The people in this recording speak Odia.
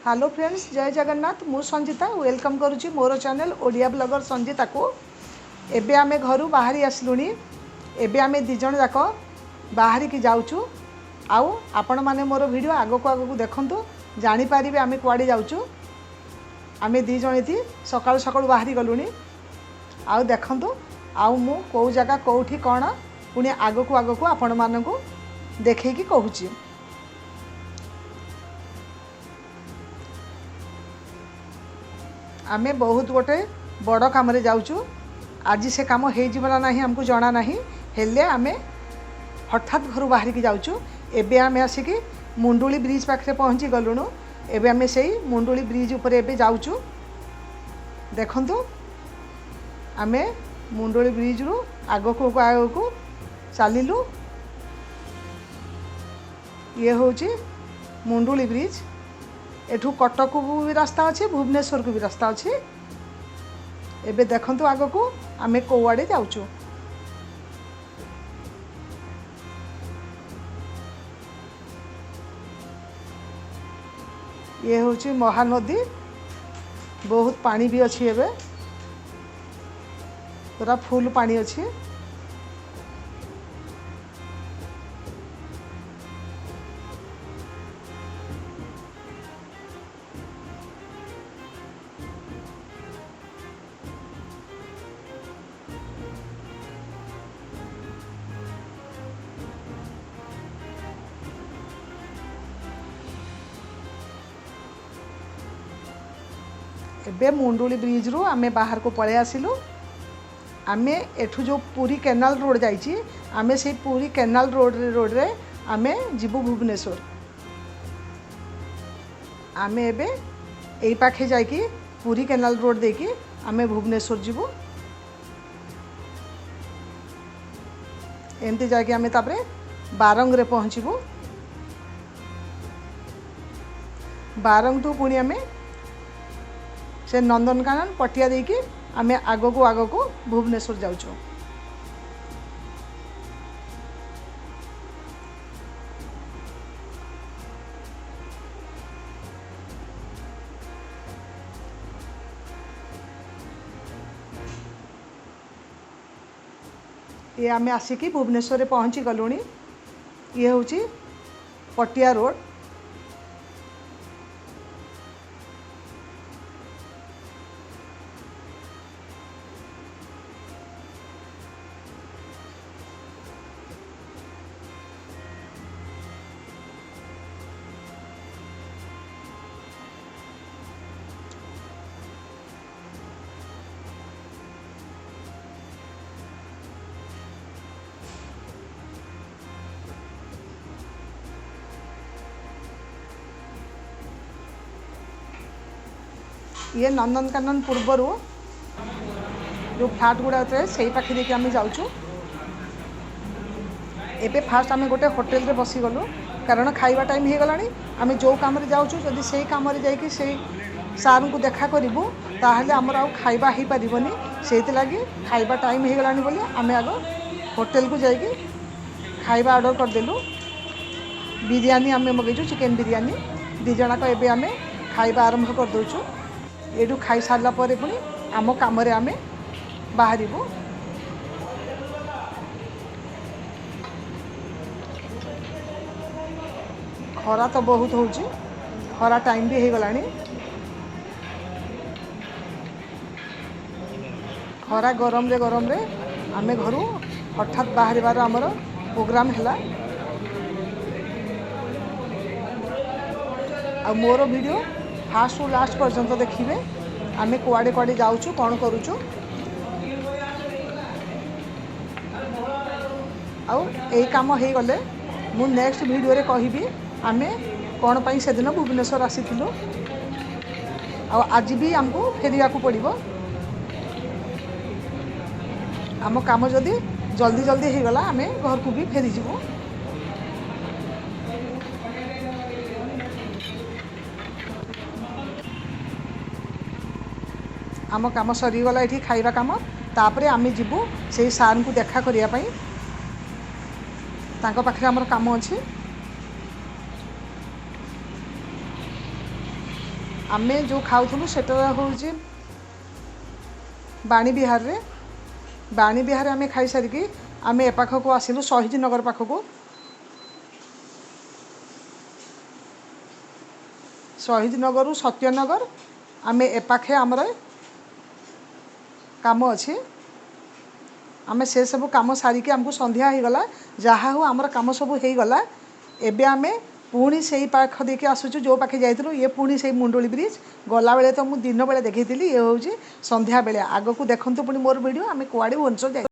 ହ୍ୟାଲୋ ଫ୍ରେଣ୍ଡସ୍, ଜୟ ଜଗନ୍ନାଥ। ମୁଁ ସଞ୍ଜିତା welcome କରୁଛି ମୋର ଚ୍ୟାନେଲ୍ ଓଡ଼ିଆ ବ୍ଲଗର ସଞ୍ଜିତାକୁ। ଏବେ ଆମେ ଘରୁ ବାହାରି ଆସିଲୁଣି। ଏବେ ଆମେ ଦୁଇ ଜଣ ଯାକ ବାହାରିକି ଯାଉଛୁ। ଆଉ ଆପଣମାନେ ମୋର ଭିଡ଼ିଓ ଆଗକୁ ଆଗକୁ ଦେଖନ୍ତୁ, ଜାଣିପାରିବେ ଆମେ କୁଆଡ଼େ ଯାଉଛୁ। ଆମେ ଦୁଇ ଜଣ ଏଠି ସକାଳୁ ସକାଳୁ ବାହାରି ଗଲୁଣି। ଆଉ ଦେଖନ୍ତୁ, ଆଉ ମୁଁ କେଉଁ ଜାଗା, କେଉଁଠି କ'ଣ ପୁଣି ଆଗକୁ ଆଗକୁ ଆପଣମାନଙ୍କୁ ଦେଖେଇକି କହୁଛି। ଆମେ ବହୁତ ଗୋଟେ ବଡ଼ କାମରେ ଯାଉଛୁ। ଆଜି ସେ କାମ ହେଇଯିବ ନା ନାହିଁ ଆମକୁ ଜଣା ନାହିଁ, ହେଲେ ଆମେ ହଠାତ୍ ଘରୁ ବାହାରିକି ଯାଉଛୁ। ଏବେ ଆମେ ଆସିକି ମୁଣ୍ଡୁଳି ବ୍ରିଜ୍ ପାଖରେ ପହଞ୍ଚି ଗଲୁଣୁ। ଏବେ ଆମେ ସେଇ ମୁଣ୍ଡୁଳି ବ୍ରିଜ୍ ଉପରେ ଏବେ ଯାଉଛୁ। ଦେଖନ୍ତୁ, ଆମେ ମୁଣ୍ଡୁଳି ବ୍ରିଜ୍ରୁ ଆଗକୁ ଆଗକୁ ଚାଲିଲୁ। ଇଏ ହେଉଛି ମୁଣ୍ଡୁଳି ବ୍ରିଜ୍। ଏଠୁ କଟକକୁ ବି ରାସ୍ତା ଅଛି, ଭୁବନେଶ୍ୱରକୁ ବି ରାସ୍ତା ଅଛି। ଏବେ ଦେଖନ୍ତୁ ଆଗକୁ ଆମେ କେଉଁଆଡ଼େ ଯାଉଛୁ। ଇଏ ହେଉଛି ମହାନଦୀ। ବହୁତ ପାଣି ବି ଅଛି, ଏବେ ପୁରା ଫୁଲ୍ ପାଣି ଅଛି। ଏବେ ମୁଣ୍ଡୁଳି ବ୍ରିଜ୍ରୁ ଆମେ ବାହାରକୁ ପଳେଇ ଆସିଲୁ। ଆମେ ଏଠୁ ଯେଉଁ ପୁରୀ କେନାଲ ରୋଡ଼ ଯାଇଛି, ଆମେ ସେଇ ପୁରୀ କେନାଲ ରୋଡ଼ରେ ଆମେ ଯିବୁ ଭୁବନେଶ୍ୱର। ଆମେ ଏବେ ଏଇ ପାଖେ ଯାଇକି ପୁରୀ କେନାଲ ରୋଡ଼ ଦେଇକି ଆମେ ଭୁବନେଶ୍ୱର ଯିବୁ। ଏମିତି ଯାଇକି ଆମେ ତାପରେ ବାରଙ୍ଗରେ ପହଞ୍ଚିବୁ। ବାରଙ୍ଗଠୁ ପୁଣି ଆମେ ସେ ନନ୍ଦନକାନନ, ପଟିଆ ଦେଇକି ଆମେ ଆଗକୁ ଆଗକୁ ଭୁବନେଶ୍ୱର ଯାଉଛୁ। ଇଏ ଆମେ ଆସିକି ଭୁବନେଶ୍ୱରରେ ପହଞ୍ଚି ଗଲୁଣି। ଇଏ ହେଉଛି ପଟିଆ ରୋଡ଼। ଇଏ ନନ୍ଦନକାନନ ପୂର୍ବରୁ ଯେଉଁ ଫ୍ଲାଟ୍ ଗୁଡ଼ା ଥାଏ, ସେଇ ପାଖେ ଦେଇକି ଆମେ ଯାଉଛୁ। ଏବେ ଫାଷ୍ଟ ଆମେ ଗୋଟେ ହୋଟେଲରେ ବସିଗଲୁ, କାରଣ ଖାଇବା ଟାଇମ୍ ହେଇଗଲାଣି। ଆମେ ଯେଉଁ କାମରେ ଯାଉଛୁ, ଯଦି ସେଇ କାମରେ ଯାଇକି ସେଇ ସାର୍ଙ୍କୁ ଦେଖା କରିବୁ, ତାହେଲେ ଆମର ଆଉ ଖାଇବା ହେଇପାରିବନି। ସେଇଥିଲାଗି ଖାଇବା ଟାଇମ୍ ହେଇଗଲାଣି ବୋଲି ଆମେ ଆଗ ହୋଟେଲକୁ ଯାଇକି ଖାଇବା ଅର୍ଡ଼ର କରିଦେଲୁ। ବିରିୟାନୀ ଆମେ ମଗେଇଛୁ, ଚିକେନ୍ ବିରିୟାନୀ। ଦୁଇ ଜଣକ ଏବେ ଆମେ ଖାଇବା ଆରମ୍ଭ କରିଦେଉଛୁ। ଏଇଠୁ ଖାଇସାରିଲା ପରେ ପୁଣି ଆମ କାମରେ ଆମେ ବାହାରିବୁ। ଖରା ତ ବହୁତ ହେଉଛି, ଖରା ଟାଇମ୍ ବି ହେଇଗଲାଣି। ଖରା ଗରମରେ ଗରମରେ ଆମେ ଘରୁ ହଠାତ୍ ବାହାରିବାର ଆମର ପ୍ରୋଗ୍ରାମ୍ ହେଲା। ଆଉ ମୋର ଭିଡ଼ିଓ ଫାଷ୍ଟରୁ ଲାଷ୍ଟ ପର୍ଯ୍ୟନ୍ତ ଦେଖିବେ, ଆମେ କୁଆଡ଼େ କୁଆଡ଼େ ଯାଉଛୁ, କ'ଣ କରୁଛୁ। ଆଉ ଏଇ କାମ ହେଇଗଲେ ମୁଁ ନେକ୍ସଟ ଭିଡ଼ିଓରେ କହିବି ଆମେ କ'ଣ ପାଇଁ ସେଦିନ ଭୁବନେଶ୍ୱର ଆସିଥିଲୁ। ଆଉ ଆଜି ବି ଆମକୁ ଫେରିବାକୁ ପଡ଼ିବ। ଆମ କାମ ଯଦି ଜଲ୍ଦି ଜଲ୍ଦି ହେଇଗଲା, ଆମେ ଘରକୁ ବି ଫେରିଯିବୁ। ଆମ କାମ ସରିଗଲା ଏଠି ଖାଇବା କାମ। ତାପରେ ଆମେ ଯିବୁ ସେଇ ସାର୍ଙ୍କୁ ଦେଖା କରିବା ପାଇଁ। ତାଙ୍କ ପାଖରେ ଆମର କାମ ଅଛି। ଆମେ ଯେଉଁ ଖାଉଥିଲୁ ସେଟା ହେଉଛି ବାଣୀବିହାରରେ। ବାଣୀବିହାରରେ ଆମେ ଖାଇସାରିକି ଆମେ ଏପାଖକୁ ଆସିଲୁ ଶହୀଦ ନଗର ପାଖକୁ। ଶହୀଦ ନଗରରୁ ସତ୍ୟନଗର ଆମେ ଏପାଖେ ଆମର କାମ ଅଛି। ଆମେ ସେସବୁ କାମ ସାରିକି ଆମକୁ ସନ୍ଧ୍ୟା ହେଇଗଲା। ଯାହା ହଉ ଆମର କାମ ସବୁ ହେଇଗଲା। ଏବେ ଆମେ ପୁଣି ସେଇ ପାଖ ଦେଇକି ଆସୁଛୁ ଯେଉଁ ପାଖେ ଯାଇଥିଲୁ। ଇଏ ପୁଣି ସେଇ ମୁଣ୍ଡୁଳି ବ୍ରିଜ୍। ଗଲାବେଳେ ତ ମୁଁ ଦିନବେଳେ ଦେଖେଇଥିଲି, ଇଏ ହେଉଛି ସନ୍ଧ୍ୟାବେଳେ। ଆଗକୁ ଦେଖନ୍ତୁ ପୁଣି ମୋର ଭିଡ଼ିଓ, ଆମେ କୁଆଡ଼େ ଭୁବନେଶ୍ୱର ଯାଇ